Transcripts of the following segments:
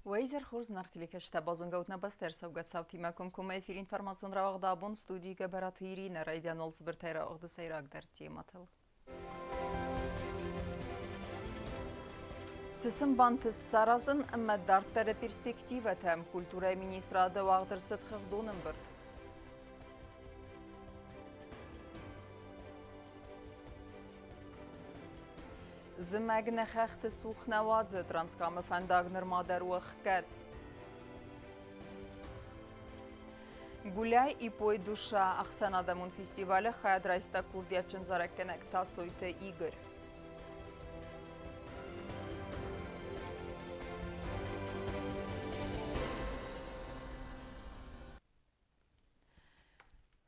Уӕ изӕр хорз, нарт телекӕсджытӕ, базонгӕ ут нӕ бӕстӕ ӕрцӕугӕ цаутимӕ комкоммӕ эфир информацион рауагъды абон студийы Гӕбӕраты Иринӕ райдиан уал цыбыртӕй рауагъды сӕйрагдӕр темӕтыл. Цы сын бантыст саразын ӕмӕ дарддӕры перспективӕтӕ культурӕйы министрады уагъд ӕрцыд хыгъдон ӕмбырд. Зымӕг нӕ хӕхты цух нӕ уадзы, Транскамы фӕндаг нырма дӕр у ӕхгӕд. Гуляй и пой душа ӕхсӕнадӕмон фестивалы хайад райста курдиатджын зарӕггӕнӕг Тасойты Игорь.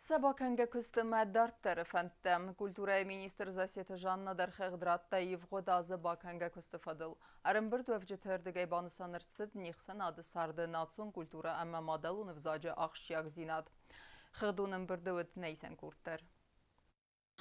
Сӕ бакӕнгӕ куысты мӕ дарддӕры фӕндтӕ культурӕйы министр Зассеты Жанна дӕр хыгъд радта ивгъуыд азы бакӕнгӕ куысты фӕдыл. Ӕрӕмбырдуӕвджыты ӕрдыгӕй банысан ӕрцыд не хсӕнады царды национ культурӕ ӕмӕ мадӕлон ӕвзаджы ахсджиагдзинад. Хыгъдон ӕмбырды уыд нӕ исӕн къорд дӕр.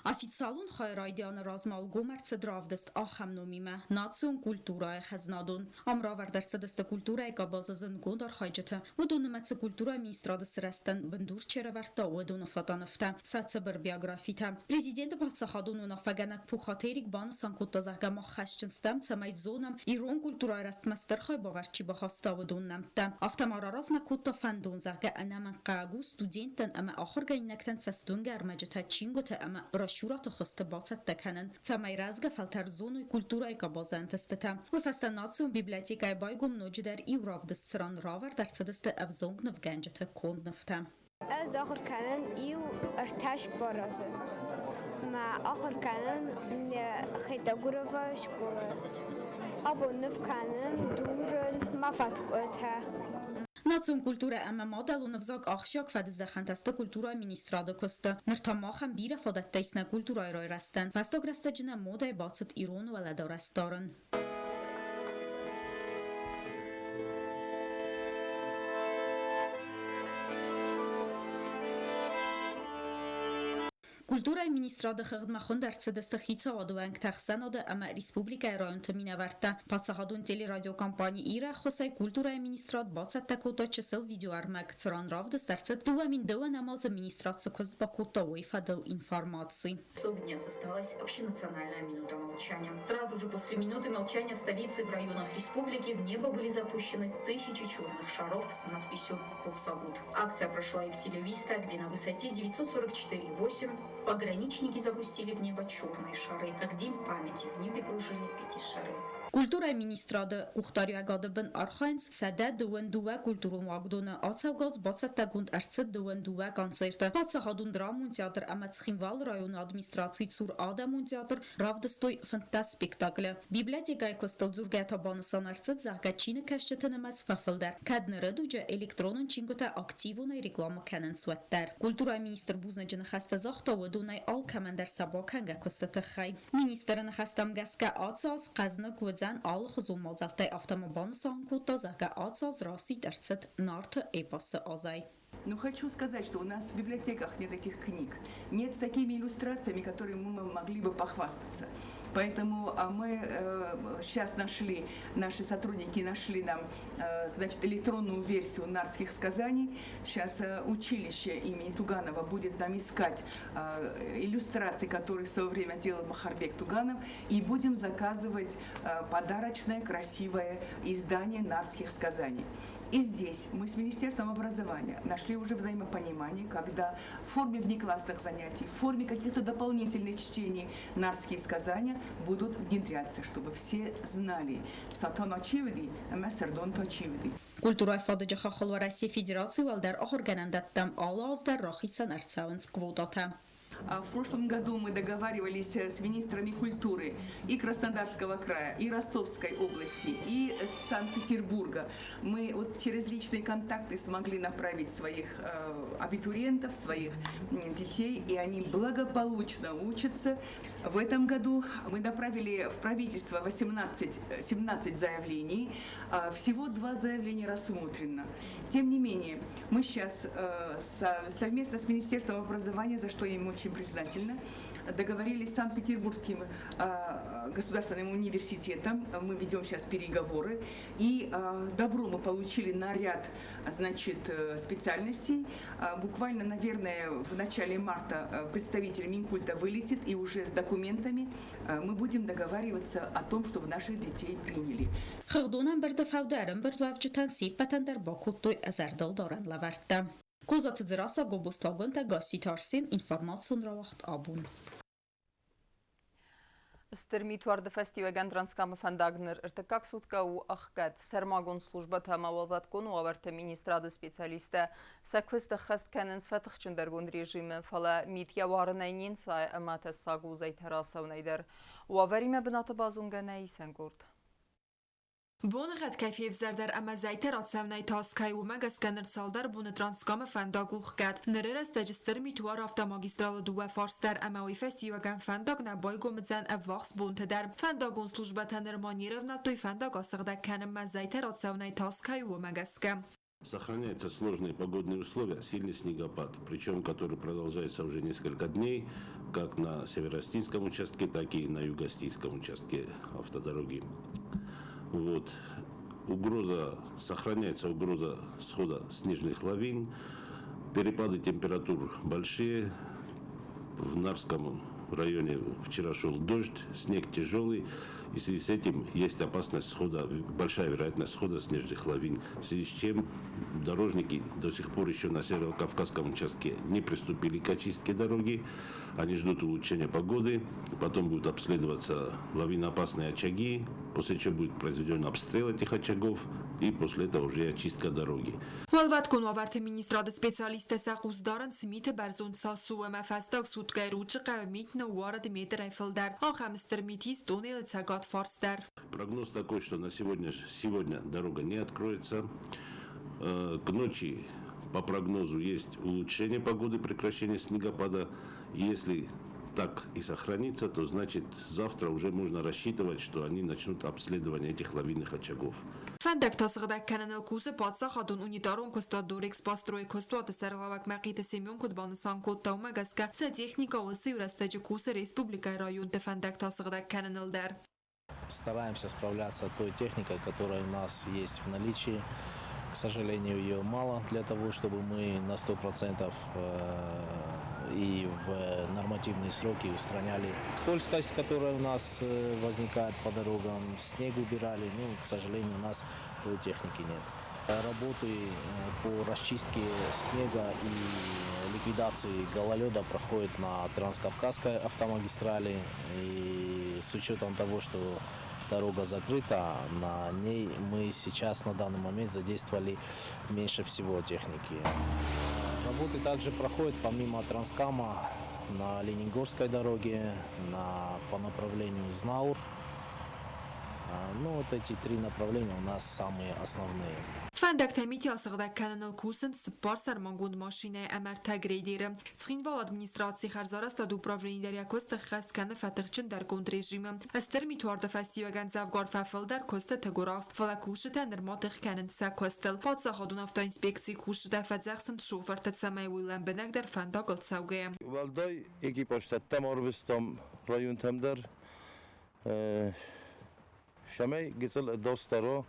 Официалон хай райдианы размӕ гом ӕрцыд равдыст ахӕм номимӕ «Национ культурӕйы хӕзнадон». Ам равӕрд ӕрцыдысты культурӕйы къабазы зындгонд архайджытӕ. Уыдон нымӕцы культурӕйы министрады сырӕзтӕн бындур чи ӕрӕвӕрдта, уыдоны фӕтӕнывтӕ, сӕ цыбыр биографитӕ. Президенты паддзахадон уынаффӕгӕнӕг Пухаты Эрик банысан кодта, зӕгъгӕ, мах хӕсджын стӕм, цӕмӕй зонӕм, ирон культурӕйы рӕзтмӕ стыр хайбавӕрд чи бахаста, уыдон нӕмттӕ. Афтӕ ма раразмӕ кодта фӕндон, зӕгъгӕ, ӕнӕмӕнгхъӕуӕг у студенттӕн ӕмӕ ахуыргӕнинӕгтӕн цӕстуынгӕ ӕрмӕджытӕ, чингуытӕ ӕмӕ брошюрӕты хуызты бацӕттӕ кӕнын, цӕмӕй рӕзгӕ фӕлтӕр зоной культурӕйы къабазы ӕнтыстытӕ. Уый фӕстӕ национ библиотекӕйы байгом ноджыдӕр иу равдыст, цыран равӕрд ӕрцыдысты ӕвзонг нывгӕнджыты конд нывтӕ. Ӕз ахуыр кӕнын иу ӕртӕ азы. Мӕ ахуыр кӕнын Хетагуровы скъолайы. Абон ныв кӕнын дурын, мӕ фӕткъуытӕ. Национ культурӕ ӕмӕ мадӕлон ӕвзаг ахсджиаг фӕдыздӕхӕнтӕ сты культурӕйы министрады куысты. Ныр та махӕн бирӕ фадӕттӕ ис нӕ культурӕйы райрӕзтӕн. Фӕстаг рӕстӕджы нӕ модӕйы бацыд ирон уӕлӕдарӕс дарын. Культурӕйы министрады хыгъдмӕ хуынд ӕрцыдысты хицауады уӕнгтӕ, ӕхсӕнады ӕмӕ республикӕйы районты минӕвӕрттӕ. Паддзахадон телерадиокомпани «Ир» ӕххуысӕй культурӕйы министрад бацӕттӕ кодта чысыл видеоӕрмӕг, цыран равдыст ӕрцыд 2002 азы министрад цы куыст бакодта, уый фӕдыл информаци. Дня состоялась общенациональная минута молчания. Сразу же после минуты молчания в столице и в районах республики в небо были запущены тысячи черных шаров с надписью «Бухсагут». Акция прошла и в селе Виста, где на высоте 944,8 пограничники запустили в небо черные шары. Как день памяти в небе кружили эти шары. Культурӕйы министрады къухдариуӕгады бын архайынц 122 культурон уагдоны. Ацӕугӕ аз бацӕттӕгонд ӕрцыд 22 концерты. Паддзахадон драмон театр ӕмӕ Цхинвалы районы администрацийы цур адӕмон театр равдыстой 15 спектаклы. Библиотекӕйы куыстыл дзургӕ та банысан ӕрцыд, зӕгъгӕ, чиныгкӕсджыты нымӕц фӕфылдӕр. Кӕд ныры дуджы электронон чингуытӕ активонӕй рекламӕ кӕнынц, уӕддӕр. Культурӕйы министр бузныджы ныхӕстӕ загъта уыдонӕй алкӕмӕн дӕр сӕ бакӕнгӕ куысты тыххӕй. Министры ныхӕстӕм гӕсгӕ ацы аз хъӕзныг уыдзӕн алыхуызон мадзӕлттӕй, афтӕ ма банысан кодта, зӕгъгӕ, ацы аз расидт ӕрцыд Нарты эпосы азӕй. Но хочу сказать, что у нас в библиотеках нет этих книг, нет с такими иллюстрациями, которыми мы могли бы похвастаться. Поэтому мы сейчас нашли, наши сотрудники нашли нам, значит, электронную версию нартских сказаний. Сейчас училище имени Туганова будет нам искать иллюстрации, которые в свое время сделал Махарбек Туганов, и будем заказывать подарочное красивое издание нартских сказаний. И здесь мы с Министерством образования нашли уже взаимопонимание, когда в форме внеклассных занятий, в форме каких-то дополнительных чтений нартские сказания будут внедряться, чтобы все знали. Сатана чивди, ӕмӕ Сырдон та чивди. Культурӕйы фадыджы хаххыл Уӕрӕсейы Федерацийы уӕлдӕр ахуыргӕнӕндӕттӕм алы аз дӕр рахицӕн ӕрцӕуынц квотатӕ. В прошлом году мы договаривались с министрами культуры и Краснодарского края, и Ростовской области, и Санкт-Петербурга. Мы вот через личные контакты смогли направить своих абитуриентов, своих детей, и они благополучно учатся. В этом году мы направили в правительство 18, 17 заявлений. Всего два заявления рассмотрено. Тем не менее, мы сейчас совместно с Министерством образования, за что я им очень признательна, Договорились с Санкт-Петербургским государственным университетом. Мы ведем сейчас переговоры. И добро мы получили на ряд, значит, специальностей. Буквально, наверное, в начале марта представитель Минкульта вылетит, и уже с документами мы будем договариваться о том, чтобы наших детей приняли. Хыгъдон ӕмбырды фӕуды ӕрӕмбырдуӕвджытӕн се ппӕтӕн дӕр бакодтой зӕрдылдарӕн лӕвӕрттӕ. Козаты Дзерассӕ, Гобозты Агуындӕ, Гасситы Арсен, информацион рауагъд «Абон». Стыр митуарды фӕстиуӕгӕн Транскамы фӕндаг ныр ӕртыккаг суткӕ у ӕхгӕд. Сӕрмагонд службӕтӕ ӕмӕ уӕлвӕткон уавӕрты министрады специалисттӕ сӕ куыст ӕххӕст кӕнынц фӕтыхджындӕргонд режимы, фӕлӕ мит йӕ уарынӕй не нцайы ӕмӕ тӕссаг у зӕйтӕ рацӕуынӕй дӕр. Уавӕримӕ бынаты базонгӕ нӕ исӕн къорд. Боныгъӕд кӕй февзӕрдӕр ӕмӕ зӕйтӕ рацӕуынӕй тас кӕй, уымӕ гӕсгӕ ныр цалдӕр боны Транскамы фӕндаг у хгӕд. Ныры рӕстӕджы стыр митуар автомагистралы дыууӕ фарс дӕр ӕмӕ уый фӕстиуӕгӕн фӕндаг нӕ байгом уыдзӕн ӕввахс бонты дӕр. Фӕндагон службӕтӕ нырма не рӕвнӕлдтой фӕндаг асыгъдӕг кӕнынмӕ зӕйтӕ рацӕуынӕй тас кӕй у, уымӕ гӕсгӕ. Сохраняются сложные погодные условия, сильный снегопад, причем который продолжается уже несколько дней, как на североостинском участке, так и на югоостинском участке автодороги. Вот. Угроза, сохраняется угроза схода снежных лавин, перепады температур большие. В Нарском районе вчера шел дождь, снег тяжелый, и в связи с этим есть опасность схода, большая вероятность схода снежных лавин, в связи с чем дорожники до сих пор еще на Северо-Кавказском участке не приступили к очистке дороги. Они ждут улучшения погоды, потом будут обследоваться лавиноопасные очаги, после чего будет произведен обстрел этих очагов, и после этого уже очистка дороги. Уӕлвӕткон уавӕрты министрады специалисттӕ сӕ хъус дарынц миты бӕрзонд цас у ӕмӕ фӕстаг суткӕйы Ручъы хъӕуы мит ныууарыд метрӕй фылдӕр. Ахӕм стыр мит ис тъунелы цӕгат фарс дӕр. Прогноз такой, что на сегодня, сегодня дорога не откроется. К ночи по прогнозу есть улучшение погоды, прекращение снегопада. Если так и сохранится, то значит завтра уже можно рассчитывать, что они начнут обследование этих лавинных очагов. Фӕндӕгтӕ сыгъдӕг кӕныныл кусы паддзахадон унитарон куыстуат Дорэкспострой. Куыстуаты сӕргълӕууӕг Мӕхъиты Семен куыд банысан кодта, уымӕ гӕсгӕ сӕ техникӕ уыцы иу рӕстӕджы кусы республикӕйы районты фӕндӕгтӕ сыгъдӕг кӕныныл дӕр. Стараемся справляться той техникой, которая у нас есть в наличии. К сожалению, ее мало для того, чтобы мы на 100% и в нормативные сроки устраняли скользкость, которая у нас возникает по дорогам, снег убирали. Ну, к сожалению, у нас той техники нет. Работы по расчистке снега и ликвидации гололеда проходят на Транскавказской автомагистрали. И с учетом того, что дорога закрыта, на ней мы сейчас на данный момент задействовали меньше всего техники. Работы также проходят помимо Транскама на Ленингорской дороге, по направлению Знаур. Ну, вот эти три направления у нас самые основные. Фӕндӕгтӕ мити асыгъдӕг кӕныныл кусынц цыппар сӕрмагонд машинӕйы ӕмӕ ӕртӕ грейдеры. Цхинвалы администрацийы хӕрзарӕзтады управлени дӕр йӕ куыст ӕххӕст кӕны фӕтыхджындӕргонд режимы. Стыр митуарды фӕстиуӕгӕн дзӕвгар фӕфылдӕр куыстыты гуырахст, фӕлӕ кусджытӕ нырма тых кӕнынц сӕ куыстыл. Паддзахадон автоинспекцийы кусджытӕ фӕдзӕхсынц шофырты, цӕмӕй уый лӕмбынӕгдӕр фӕндагыл цӕугӕйӕ. Уӕлдай экипажтӕ арвыстам районтӕм дӕр, цӕмӕй гыццыл ӕдасдӕр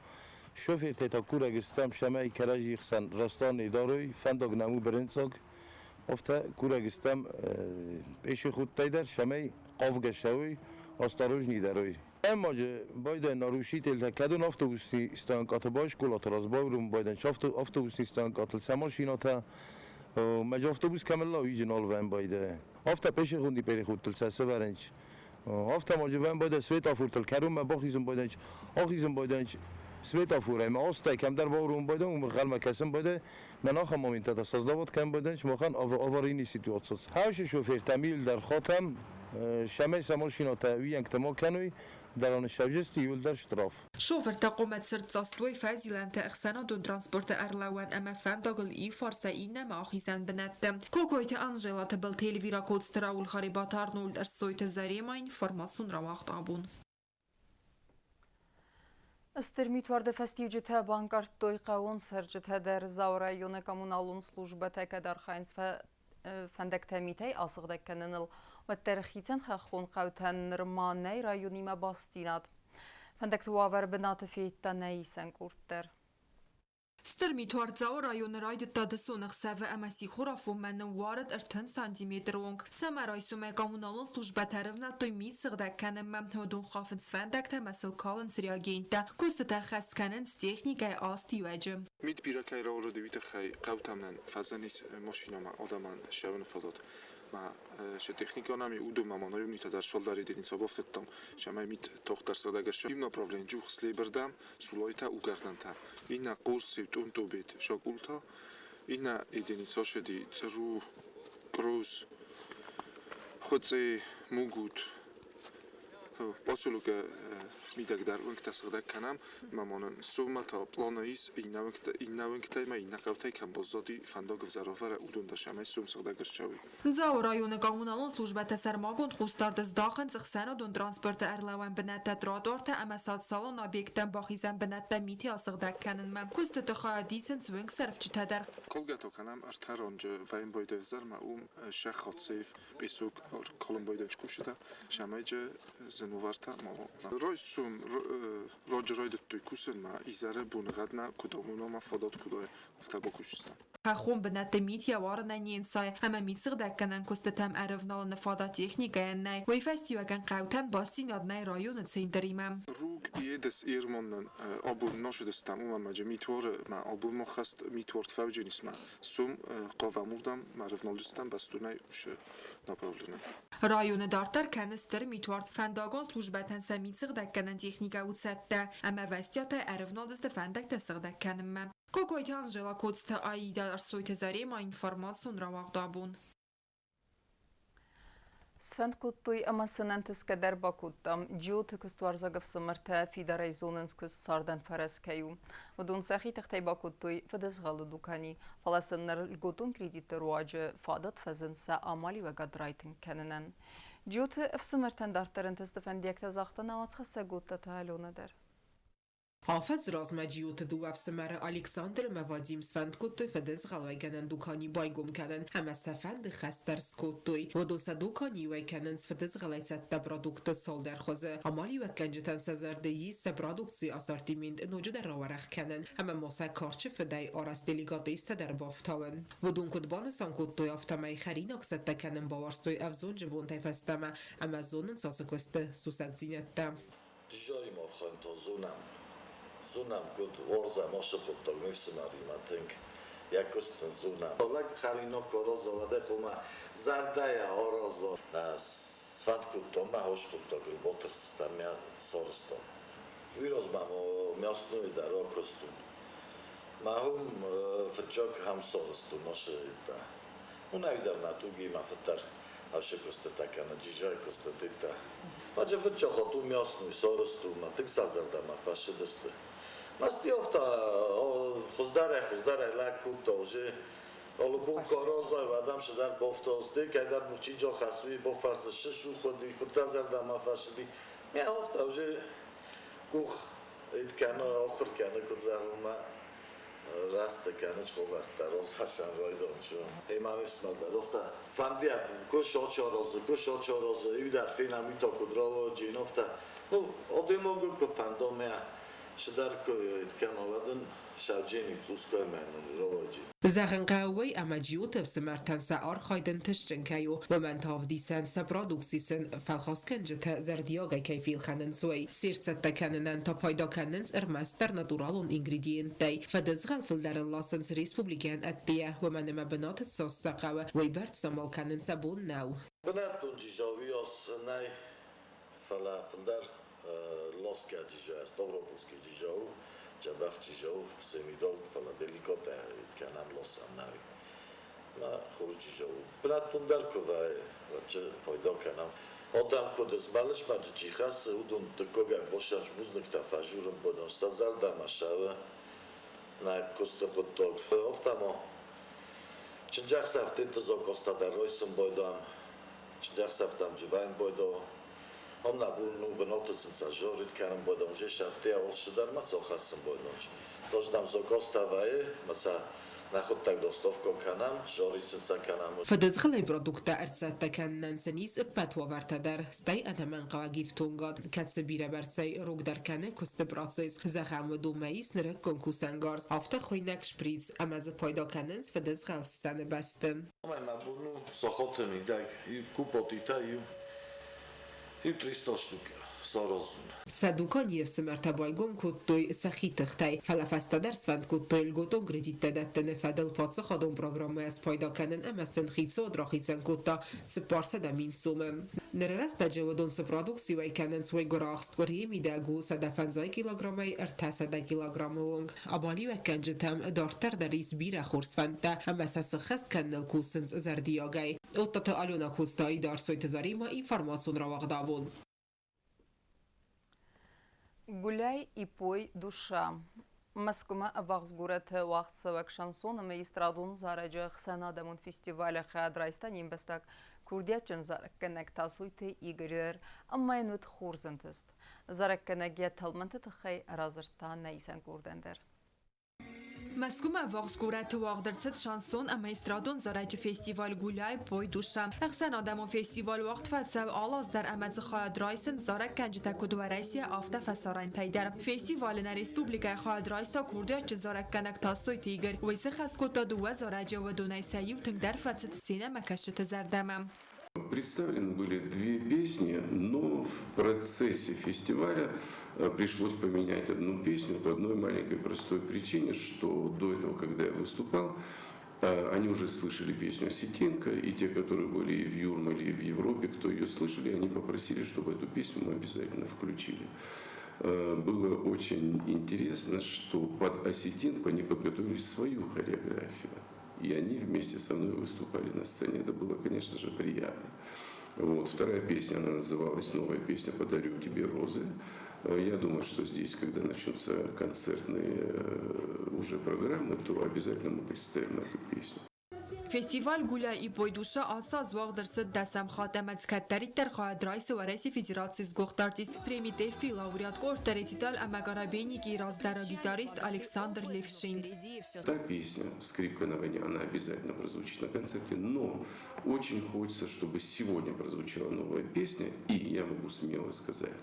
шофертӕ та курӕг стӕм, цӕмӕй кӕрӕдзи хсӕн рӕстӕн дарой, фӕндаг нӕм у бырынцъаг, афтӕ курӕг стӕм пешеходтӕй дӕр, цӕмӕй хъавгӕ цӕуой, осторожней дарой. Ӕммаджы байдайын нарушительтӕ кӕдон автобусни стоянкаты бай школаты раз байрум байдайын автобусни стоянкатыл сӕ машинатӕ, мӕ автобус кӕмӕлла уиджы нал вӕн байдайы. Афтӕ пешеходный переходтыл сӕ сӕвӕрынч. Афтӕ маджы вӕн байдайы светофортыл кӕронмӕ бахизын байдайынч, ахизын байдайынч светофорӕй ӕмӕ азтӕй кӕмдӕр бауром байдайын, уым ӕнхъӕлмӕ кӕсын байдайы. Мӕн ахӕм моментӕ создавать кӕнын байдайынч махӕн аварийный ситуаци. Хӕсы шофертӕм иуылдӕр хатӕм, цӕмӕй сӕ машинӕтӕ уыйӕнгтӕ ма кӕной, дӕр сӕвзӕрсти иуылдӕр штраф. Шофыртӕ хъуамӕ цырддзаст уой фӕзилӕнты ӕхсӕнадон транспорты ӕрлӕууӕн ӕмӕ фӕндагыл иу фарсӕй иннӕмӕ ахизӕн бынӕтты. Кокойты Анжела, Тыбылты Эльвира, Коцты Рауль, Харебаты Арнольд, Ӕрсойты Зарема, информацион рауагъд «Абон». Стыр митуарды фӕстиуджытӕ банкъардтой хъӕууон цӕрджытӕ дӕр. Дзауы районы коммуналон службӕтӕ кӕд архайынц фӕндӕгтӕ митӕй асыгъдӕг кӕныныл, Уӕддӕр хицӕн хӕххон хъӕутӕн нырма нӕй районимӕ бастдзинад. Фӕндӕгты уавӕр бынаты федта нӕ исӕн къорд дӕр. Стыр митуард Дзауы районы райдыдта дысон ӕхсӕвы ӕмӕ сихорафонмӕ ныууарыд 30 сантиметры онг. Сӕумӕрайсомӕй коммуналон службӕтӕ ӕрывнӕлдтой мит сыгъдӕг кӕнынмӕ. Уыдон хафынц фӕндӕгтӕ ӕмӕ сыл калынц реагенттӕ. Куыстытӕ хӕст кӕнынц техникӕйы аст иуӕджы. Мит бирӕ кӕй рауарыд, уый тыххӕй хъӕутӕм нын фӕзынис машинӕмӕ адӕмӕн ссӕуыны фадат. Ма се техниконами удумма ма наёмнитӕ дӕр солдари единица бафтыдтам, цӕмӕй мит тагъддӕр сыгъдӕг ссӕуа. Иу направлени Джухслебырдӕм, Сулайтӕ угӕрдӕнтӕ, иннӕ Хъорси, Тъунтъобет, Сакъултӕ, иннӕ единица шеди Църу, Кърус, Хуыцъе, Мугут. Поселокы мидӕг дӕр уынгтӕ сыгъдӕг кӕнӕм, ӕмӕ ма нын суммӕ та пъланы ис, иннӕ уынгтӕй ма иннӕ хъӕутӕй кӕм баззади фӕндаг ӕвзӕр-ӕвзӕр, уыдон дӕр сӕмӕй сум сыгъдӕг ӕрцӕуой. Дзауы районы коммуналон службӕтӕ сӕрмагонд хъусдард здахынц ӕхсӕнадон транспорты ӕрлӕууӕн бынӕттӕ, тротуартӕ ӕмӕ социалон объекттӕм бахизӕн бынӕттӕ митӕй асыгъдӕг кӕнынмӕ. Куыстыты хайад исынц уынгсӕрфджытӕ дӕр. Колгӕ кӕнӕм ӕртӕ ранджы Ваенбойдӕвзӕрмӕ, уым сӕххӕццӕ песок Колумбойдӕн скусыта, сӕмӕйджы зынувартӕ ма райсом раджы райдыдтой кусынмӕ, изӕры боныгъӕдмӕ куыд амона, фадат куыд уа, афтӕ бакусдзыстӕм. Хӕххон бынӕтты мит йӕ уарынӕй не нцайы ӕмӕ митсыгъдӕггӕнӕн куыстытӕм ӕрӕвналыны фадат техникӕйӕн нӕй. Уый фӕстиуӕгӕн хъӕутӕн бастдзинад нӕй районы центримӕ. Руг едес Ермоннӕн абон носыдыстӕм, уымӕн ӕмӕ митуары мӕ абон ма хӕст митуард фӕудженис мӕ сом хъавӕм уырдӕм мӕ рывналдыстӕм бӕстонӕй уыцы направлени. Районы дарддӕр кӕны стыр митуард. Фӕндагон службӕтӕн сӕ митсыгъдӕггӕнӕн техникӕ у цӕттӕ ӕмӕ ӕвӕстиатӕй ӕрывналдзысты фӕндӕгтӕ сыгъдӕг кӕнынмӕ. Кокойты Анжела, Коцты Аида, Ӕрсойты Зарема, информацион рауагъд абон. Сфӕнд кодтой ӕмӕ сын ӕнтысгӕ дӕр бакодта. Джиоты куыстуарзаг ӕфсымӕртӕ фидарӕй зонынц, куыст цардӕн фӕрӕз кӕй у. Уыдон сӕхи тыхтӕй бакодтой фыдызгъӕлы дукани, фӕлӕ сын ныр льготон кредитты руаджы фадат фӕзынд сӕ амалиуӕгад райтынг кӕнынӕн. Джиоты ӕфсымӕртӕн дарддӕр ӕнтысты фӕндиӕгтӕ загъта нӕ уацхӕссӕг Гуттаты Аленӕ дӕр. Афӕдз размӕ Джиоты дыууӕ ӕфсымӕры Александр ӕмӕ Вадим сфӕнд кодтой фыдызгъӕлуӕйгӕнӕн дукани байгом кӕнын ӕмӕ сӕ фӕнды хӕс дӕр скодтой. Уыдон сӕ дуканийы уӕй кӕнынц фыдызгъӕлӕй цӕттӕ продуктты цалдӕр хуызы. Амалиуӕггӕнджытӕн сӕ зӕрды ис сӕ продукцийы ассортимент ноджыдӕр рауӕрӕх кӕнын ӕмӕ ма сӕ карчы фыдӕй арӕзт деликатестӕ дӕр бафтауын. Уыдон куыд банысан кодтой, афтӕмӕй хӕринаг цӕттӕ кӕнын бауарзтой ӕвзонджы бонтӕй фӕстӕмӕ ӕмӕ зонынц ацы куысты сусӕгдзинӕдтӕ. Дизайм архайдта зонӕм. Зонӕм, куыд уарзӕм ацы хъуыддаг ме фсымӕримӕ тынг. Йӕ куыст ын зонӕм. Лӕг хӕринаг куы араза, уӕд ӕй хъуамӕ зӕрдӕйӕ араза. Сфӕнд кодтам мӕ хорз хъуыддагыл батыхстыстӕм мӕ сарӕзтам. Уый размӕ ма мясной дӕр акуыстон. Мӕ хом фыццаг хӕм сарӕзтон ацы йедтӕ. Уынӕг дӕр нӕ тугимӕ фыддӕр ӕфсы куыстытӕ кӕны, джизӕй куыстытӕ. Маджы фыццаг у мясной сарӕзтон, мӕ тынг сӕ зӕрдӕмӕ фӕцыдысты. Мӕсти афтӕ хуыздӕрӕй-хуыздӕрӕй лӕг кодта уже. Алыбон куы аразай, уӕд ӕм цыдӕр бафтаудзысты, кӕйдӕр мучиджа хӕсуи бафӕрсы, сысу хуыди, куыд дӕ зӕрдӕмӕ фӕцыди. Мӕ афтӕ уже къух кӕны, ахуыр кӕны, куыд зӕгъын, мӕ Раст кӕны чховӕрдта розфасӕн райдончу. Ӕма ме фсымӕр дӕр офта фӕндиаг ку сочорозы, ку сочорозы, иу дӕр фенӕм уый та куыд рауаджи, офта. Ну, адӕймагы куы фӕнда мӕ цыдӕр куы кӕна, уӕд ын сӕвджени цъускай мӕнӕн рауаджи. Зӕгъын хъӕуы, ӕмӕ Джиоты ӕфсымӕртӕн сӕ архайд ӕнтыстджын кӕй у, уымӕн та ӕвдисӕн сӕ продукци сын фӕлхасгӕнджытӕ зӕрдиагӕй кӕй фелхӕнынц, уый. Се рцӕттӕ кӕнынӕн та пайда кӕнынц ӕрмӕстдӕр натуралон ингредиенттӕй. Фыдызгъӕл фылдӕрыл ласынц республикӕйӕн ӕддейӕ, уымӕн ӕмӕ бынаты цас сӕ хъӕуы, уыйбӕрц самал кӕнын сӕ бон нӕу. Бынӕттон джизауиас нӕй, фӕлӕ фылдӕр ласгӕ джиза, Ставропольский джиза у, дзӕбӕх джиза у, семидол, фӕлӕ деликатӕ кӕнӕм ласӕм нӕуи. Мӕ хорз джиза у. Бынӕттон дӕр куы вӕййы, уӕд пайда кӕнӕм. Адӕм куыд змӕлы-змӕлджы чи хӕссы, уыдон дыккагӕй босӕн бузныгтӕ фӕжурын бадон сӕ зӕрдӕмӕ цӕуы нӕ куысты хъуыддаг. Афтӕ ма чындзӕхсӕвты закъазтӕ дӕр райсын байдам, чындзӕхсӕвтӕм дживайын байдау. Ам нӕ бон у бынаты сын сӕ зарыд кӕнын байдам, же сӕтте алцыдӕр ма сӕ хӕссын байдам. Дождам закъазтӕ вӕййы, ма сӕ Нӕхуыдтӕг доставка кӕнӕм, жариться кӕнӕм. Фыдызгъӕлӕй продукттӕ ӕрцӕттӕ кӕнынӕн сын ис ӕппӕт уавӕртӕ дӕр, стӕй ӕнӕмӕнгхъӕуӕг ифтонгад, кӕцы бирӕбӕрцӕй рогдӕр кӕны куысты процесс. Зӕгъӕм, уыдонмӕ ис нырыккон кусӕнгарз, афтӕ хуыйнӕг шприц, ӕмӕ дзы пайда кӕнынц фыдызгъӕл ссӕны бӕсты. Омӕ мӕ бон у сахаты мидӕг иу купотитӕ иу иу 300 штук саразын. Сӕ дуканийы ӕфсымӕртӕ байгом кодтой сӕхи тыхтӕй, фӕлӕ фӕстӕдӕр сфӕнд кодтой льготон кредиттӕ дӕттыны фӕдыл паддзахадон программӕйӕ спайда кӕнын ӕмӕ сын хицауад рахицӕн кодта 400 000 сомы. Ныры рӕстӕджы уыдон цы продукци уӕй кӕнынц, уый гуырахст къуырийы мидӕг у 150 килограммӕй 300 килограммы онг. Амалиуӕггӕнджытӕм дарддӕр дӕр ис бирӕ хорз фӕндтӕ ӕмӕ сӕ сыххӕст кӕныныл кусынц зӕрдиагӕй. Оттаты Алена Коста, Идар Сойты Заремӕ, информацион рауагъдабон. Гуляй и пой, душа. Мӕскуымӕ ӕввахс горӕты уагъдцӕуӕг шансон ӕмӕ эстрадон зарӕджы ӕхсӕнадӕмон фестивалы хайад райста не мбӕстаг курдиатджын зарӕггӕнӕг Тасойты Игорь дӕр ӕмӕ йын уыд хорз ӕнтыст. Зарӕггӕнӕг йӕ тӕлмӕнты тыххӕй радзырдта нӕ исӕн къордӕн дӕр. Мӕскуымӕ ӕввахс горӕты уагъд ӕрцыд шансон ӕмӕ эстрадон зарӕджы фестиваль «Гуляй, пой, душа». Ӕхсӕнадӕмон фестиваль уагъд фӕцӕуы алы аз дӕр ӕмӕ дзы хайад райсынц зарӕггӕнджытӕ куыд Уӕрӕсе, афтӕ фӕсарӕнтӕй дӕр. Фестивалы нӕ республикӕйы хайад райста курдиатджын зарӕггӕнӕг Тасойты Игорь. Уый сыхӕс кодта дыууӕ зарӕджы, уыдонӕй сӕ иу тынгдӕр фӕцыд сценӕмӕкӕсджыты зӕрдӕмӕ. Представлены были две песни, но в процессе фестиваля пришлось поменять одну песню по одной маленькой простой причине, что до этого, когда я выступал, они уже слышали песню «Осетинка», и те, которые были и в Юрмале, и в Европе, кто ее слышали, они попросили, чтобы эту песню мы обязательно включили. Было очень интересно, что под «Осетинку» они подготовили свою хореографию. И они вместе со мной выступали на сцене. Это было, конечно же, приятно. Вот. Вторая песня, она называлась «Новая песня «Подарю тебе розы». Я думаю, что здесь, когда начнутся концертные уже программы, то обязательно мы представим эту песню. Фестиваль «Гуляй и пой, душа» ацы аз уагъд ӕрцыд дӕсӕм хатт ӕмӕ дзы кӕддӕриддӕр хайад райсы Уӕрӕсейы Федерацийы сгуыхт артист, преми ТЭФФИ лауреат къордтӕ «Рециталь» ӕмӕ «Коробейники» раздӕры гитарист Александр Левшин. Та песня «Скрипка на войне», она обязательно прозвучит на концерте, но очень хочется, чтобы сегодня прозвучала новая песня, и я могу смело сказать,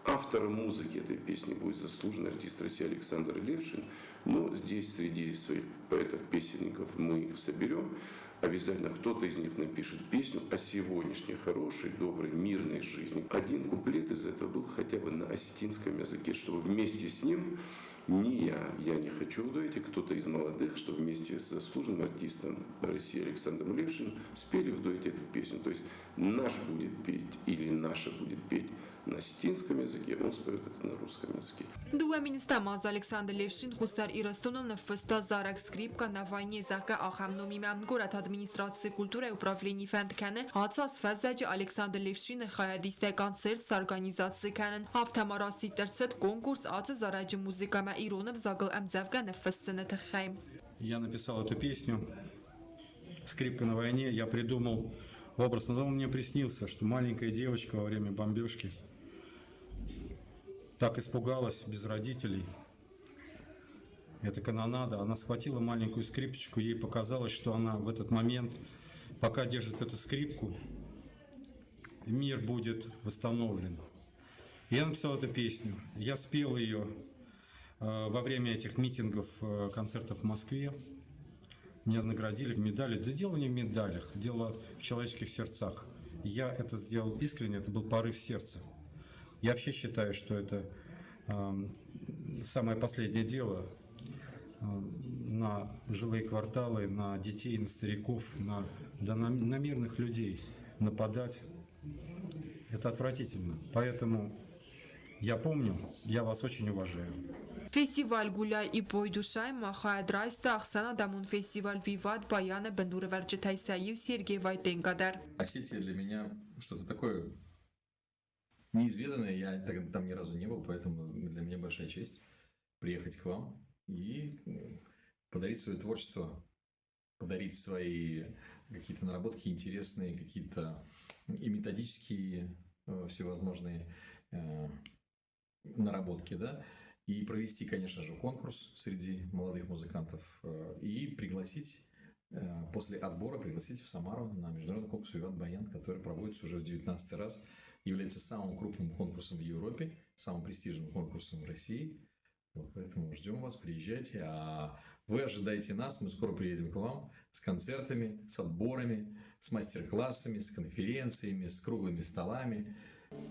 автором музыки этой песни будет заслуженный артист России Александр Левшин. Но здесь среди своих поэтов-песенников мы их соберем. Обязательно кто-то из них напишет песню о сегодняшней хорошей, доброй, мирной жизни. Один куплет из этого был хотя бы на осетинском языке, чтобы вместе с ним не я, я не хочу в дуэте, кто-то из молодых, что вместе с заслуженным артистом России Александром Левшиным спели в дуэте эту песню. То есть наш будет петь или наша будет петь на осетинском языке, он споет это на русском языке. Дыууӕ министӕм азы Александр Левшин Хуссар Ирыстоныл ныффыста зарӕг «Скрипка на войне», зӕгъгӕ, ахӕм номимӕ. Горӕты администрацийы культурӕйы управлени фӕнд кӕны ацы аз фӕззӕджы Александр Левшины хайадистӕй концерт сорганизаци кӕнын. Афтӕ ма расидт ӕрцыд конкурс ацы зарӕджы музыкӕмӕ ирон ӕвзагыл ӕмдзӕвгӕ ныффыссыны тыххӕй. Я написал эту песню «Скрипка на войне». Я придумал образ, но он мне приснился, что маленькая девочка во время бомбежки так испугалась без родителей. Это канонада. Она схватила маленькую скрипочку, ей показалось, что она в этот момент, пока держит эту скрипку, мир будет восстановлен. Я написал эту песню. Я спел ее во время этих митингов, концертов в Москве. Меня наградили медали. Да дело не в медалях, дело в человеческих сердцах. Я это сделал искренне, это был порыв сердца. Я вообще считаю, что это самое последнее дело на жилые кварталы, на детей, на стариков, да на мирных людей нападать. Это отвратительно. Поэтому я помню, я вас очень уважаю. Фестиваль «Гуляй и пой, душа» ма хайад райста ӕхсӕнадӕмон фестиваль «Виват Баян»-ы бындурӕвӕрджытӕй сӕ иу Сергей Войтенко дӕр. Осетия для меня что-то такое неизведанное. Я там ни разу не был, поэтому для меня большая честь приехать к вам и подарить свое творчество, подарить свои какие-то наработки интересные, какие-то и методические всевозможные наработки, да, И провести, конечно же, конкурс среди молодых музыкантов и пригласить, после отбора пригласить в Самару на международный конкурс «Виват Баян», который проводится уже в 19 раз, является самым крупным конкурсом в Европе, самым престижным конкурсом в России. Вот, поэтому ждем вас, приезжайте. А вы ожидайте нас, мы скоро приедем к вам с концертами, с отборами, с мастер-классами, с конференциями, с круглыми столами.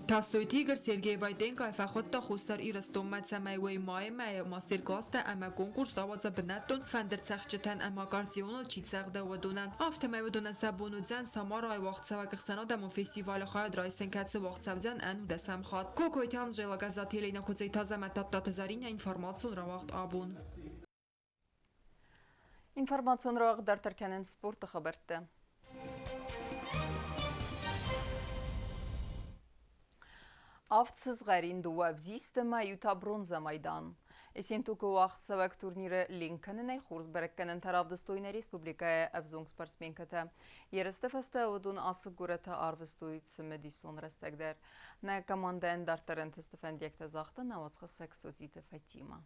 Тасойты Игорь Сергей Войтенко фӕхуыдта Хуссар Ирыстонмӕ, цӕмӕй уый майы мӕйы мастер-класстӕ ӕмӕ конкурс ауадза бынӕттон фӕндырдзӕгъдджытӕн ӕмӕ аккордеоныл чи цӕгъды, уыдонӕн. Афтӕмӕй уыдонӕн сӕ бон уыдзӕн Самарайы уагъдцӕуӕг ӕхсӕнадӕмон фестивалы хайад райсын, кӕцы уагъд цӕудзӕн ӕнудӕсӕм хатт. Кокойты Анжела, Гӕззаты Еленӕ, Куыдзеты Азӕмӕт, Тадтаты Зӕринӕ, информацион рауагъд «Абон». Информацион рауагъд дарддӕр кӕнынц спорты хабӕрттӕ. Авд сызгъӕрин, дыууӕ ӕвзист ӕмӕ иу та бронзӕ майдан. Ессентукы уагъдцӕуӕг турниры ленк кӕнынӕй хорз бӕрӕггӕнӕнтӕ равдыстой нӕ республикӕйы ӕвзонг спортсменкӕтӕ. Ерысты фӕстӕ уыдон ацы горӕты арвыстой цымыдисон рӕстӕг дӕр. Нӕ командӕйӕн дарддӕр ӕнтысты фӕндиӕгтӕ загъта нӕ уацхӕссӕг Цоциты Фатимӕ.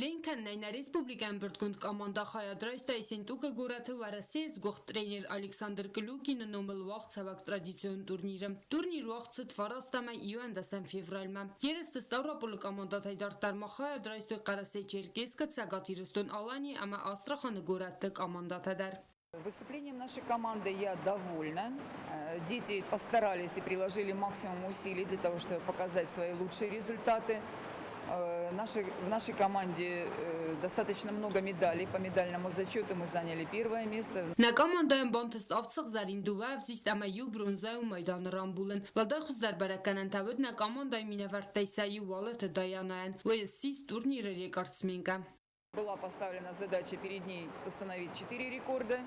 Ленкӕнӕй нӕ республикӕ ӕмбырдгонд командӕ хайад райста Ессентукы горӕты Уӕрӕсейы сгуыхт тренер Александр Клюкины номыл уагъдцӕуӕг традицион турниры. Турнир уагъд цыд 9 21 февральмӕ. Ерысты Ставрополы командӕтӕй дарддӕр ма хайад райстой Хъӕрӕсе-Черкесскы, Цӕгат Ирыстон-Аланийы ӕмӕ Астраханы горӕтты командӕтӕ дӕр. Выступлением нашей команды я довольна. Дети постарались и приложили максимум усилий для того, чтобы показать свои лучшие результаты. В нашей команде достаточно много медалей. По медальному зачету мы заняли первое место. Нӕ командӕйӕн бантыст авд сыгъзӕрин, дыууӕ ӕвзист ӕмӕ иу бронзӕйон майданы рамбулын. Уӕлдай хуыздӕр бӕрӕггӕнӕнтӕ уыд нӕ командӕйы минӕвӕрттӕй сӕ иу Уалыты Даянайӕн. Уый ссис турниры рекордсменкӕ. Была поставлена задача перед ней установить четыре рекорда,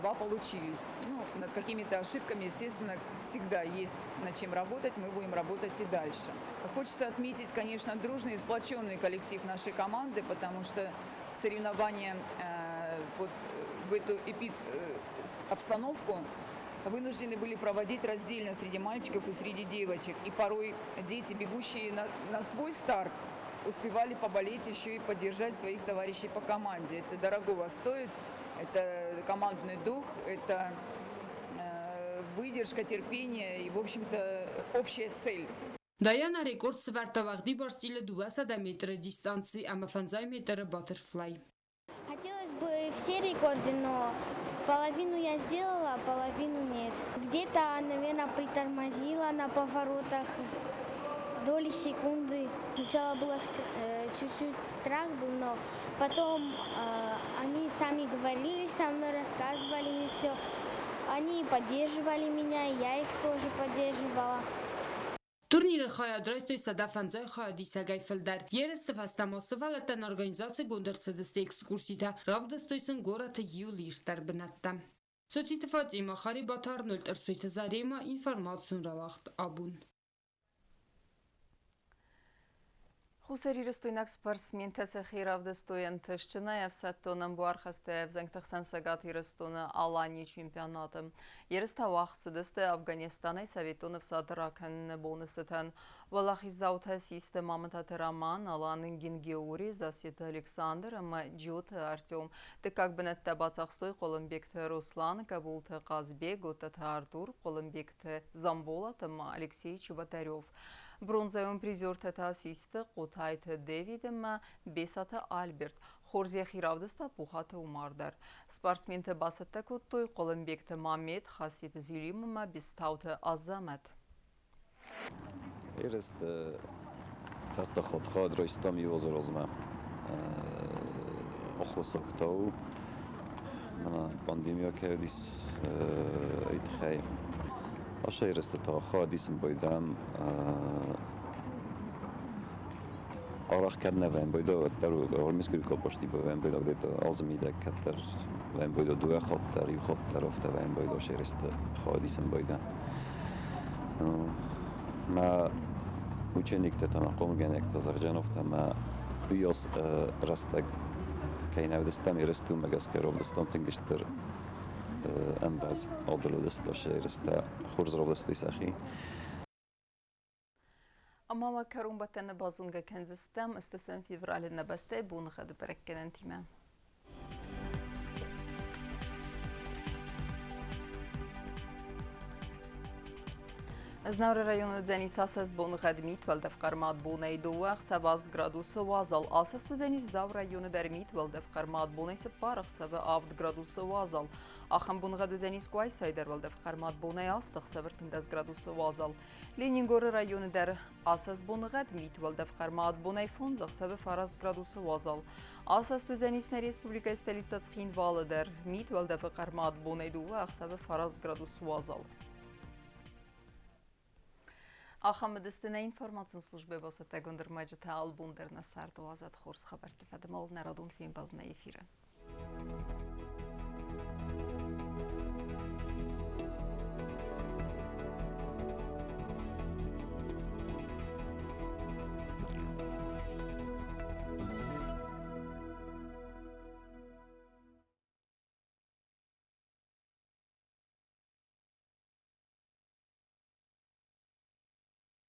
два получились. Ну, над какими-то ошибками, естественно, всегда есть над чем работать, мы будем работать и дальше. Хочется отметить, конечно, дружный и сплоченный коллектив нашей команды, потому что соревнования вот в эту эпид обстановку вынуждены были проводить раздельно среди мальчиков и среди девочек. И порой дети, бегущие на свой старт, успевали поболеть еще и поддержать своих товарищей по команде. Это дорогого стоит, это командный дух, это выдержка, терпение и, в общем-то, общая цель. Даяна рекорд сӕвӕрдта уӕгъдибар стилы 200 метры дистанци ӕмӕ 50 метры баттерфлай. Хотелось бы все рекорды, но половину я сделала, а половину нет. Где-то, наверное, притормозила на поворотах доли секунды. Сначала было чуть-чуть страх был, но потом они сами говорили со мной, рассказывали мне все. Они поддерживали меня, и я их тоже поддерживала. Турниры хайад райстой 150 хайадисӕгӕй фылдӕр. Ерысты фӕстӕ ма сывӕллӕттӕн организацигонд ӕрцыдысты экскурситӕ, равдыстой сын горӕты иу ирддӕр бынӕттӕ. Цоциты Фатима, Харибаты Арнольд, Ӕрсойты Зарема, информацион рауагъд «Абон». Хуссарирыстойнаг спортсментӕ сӕхи равдыстой ӕнтыстджынӕй ӕфсӕддон ӕмбуархӕсты ӕвзӕнгты хсӕн Цӕгат Ирыстоны Аланийы чемпионаты. Ерыстӕ уагъд цыдысты Афганистанӕй Советон ӕфсады ракӕныны боны цытӕн. Уӕлахиздзаутӕ систы Мамытаты Роман, Алан Генгеори, Засеты Александр ӕмӕ Джиоты Артем. Дыккаг бынӕттӕ бацахстой Хъуылымбегты Руслан, Кӕбулты Хъазбег, Готтаты Артур, Хъуылымбегты Дзамболат ӕмӕ Алексей Чеботарев. Бронзӕйон призертӕ та систы Хъотайты Дэвид ӕмӕ Бесаты Альберт. Хорз йӕхи равдыста Пухаты Умар дӕр. Спортсментӕ бацӕттӕ кодтой Хъуылымбегты Мамед, Хаситы Зелим ӕмӕ Бестауты Азӕмӕт. Ерысты фӕстаг хатт хайад райстам иу азы размӕ ӕххуысӕгтау. Мӕнӕ пандемия кӕй уыдис, уый тыххӕй. Ацы ерысты та хайад исын байдайӕм арӕх кӕд нӕ вӕййӕм байдайа, уӕддӕр армейскую рукопашный вӕййӕм байдайа где-то азы мидӕг кӕддӕр вӕййӕм байдайа дыууӕ хатт дӕр, иу хатт дӕр афтӕ вӕййӕм байдайа сӕ ерысты хайад исын байдайа. Мӕ учениктӕ та, мӕ хъомылгӕнинӕгтӕ зӕгъджан афтӕ мӕ уыйас рӕстӕг кӕй нӕ уыдыстӕм ерысты, уымӕ гӕсгӕ равдыстам тынг стыр ӕмвӕз адыл уыдысты сӕ ерыстӕ, хорз равдыстой сӕхи. Ӕмӕ Ма кӕронбӕттӕны базонгӕ кӕндзыстӕм 8 февралы нӕ бӕстӕйы боныгъӕды бӕрӕггӕнӕнтимӕ. Знауыры районы уыдзӕнис асӕст боныгъӕд мит, уӕлдӕф хъӕрмад бонӕй 2 ӕхсӕв 8 градусы уазал. Асӕст уыдзӕнис Дзауы районы дӕр мит, уӕлдӕф хъӕрмад бонӕй 4 ӕхсӕвы 7 градусы уазал. Ахӕм боныгъӕд уыдзӕнис Къуайсайы дӕр уӕлдӕф хъӕрмад бонӕй 8 ӕхсӕвы 13 градусы уазал. Ленингоры районы дӕр асӕст боныгъӕд мит, уӕлдӕф хъӕрмад бонӕй 5 ӕхсӕвы 9 градусы уазал. Асӕст уыдзӕнис нӕ республикӕйы столицӕ Цхинвалы дӕр мит, уӕлдӕфы хъӕрмад бонӕй 2 ӕхсӕвы 9 градусы уазал. Ахӕм уыдысты нӕ информацион службӕйы бацӕттӕгонд ӕрмӕджытӕ албон дӕр нӕ царды уадзӕд хорз хабӕртты фӕдыл нӕ радон фембӕлд нӕ эфиры.